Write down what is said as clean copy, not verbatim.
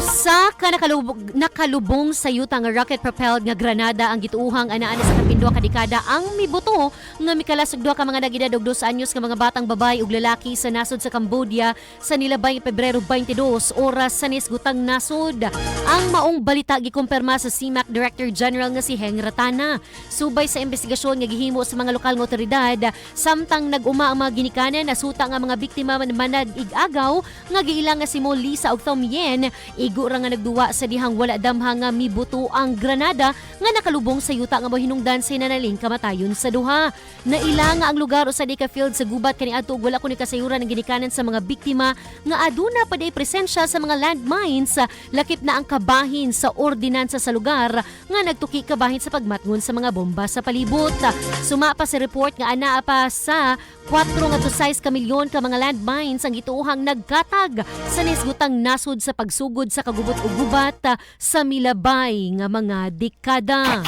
Usa ka nakalubong sa yuta nga rocket-propelled nga granada ang gituuhang anaa sa kapin 2 ka dekada ang mibuto nga mikalas og duha ka mga nag-edad og 2 anyos nga mga batang babae ug lalaki sa nasod sa Cambodia sa nilabay nga Pebrero 22, oras sa nisgutang nasod. Ang maong balita gikumpirma sa CIMAC Director General nga si Heng Ratana. Subay sa investigasyon nga gihimo sa mga lokal nga otoridad, samtang nag-uma ang mga ginikanan, nasuta nga mga biktima manag-igagaw nga giila nga si Mo Lisa ug Thom Yen, igo ra nga nagduwa sa dihang wala damha nga mibuto ang granada nga nakalubong sa yuta nga mohinungdan sa hinanaling kamatayon sa duha. Naila nga ang lugar usa di ka field sa gubat kaniadto ug wala kunoy kasayuran ang ginikanan sa mga biktima nga aduna pa day presensya sa mga landmines, lakip na ang kabahin sa ordinansa sa lugar nga nagtuki kabahin sa pagmatngon sa mga bomba sa palibot. Suma pa sa report nga anaa pa sa 4 ngadto 6 ka milyon ka mga landmines ang gituohang nagkatag sa nisgutang nasod sa pagsugod sa kagubot ug gubat sa milabay nga mga dekada.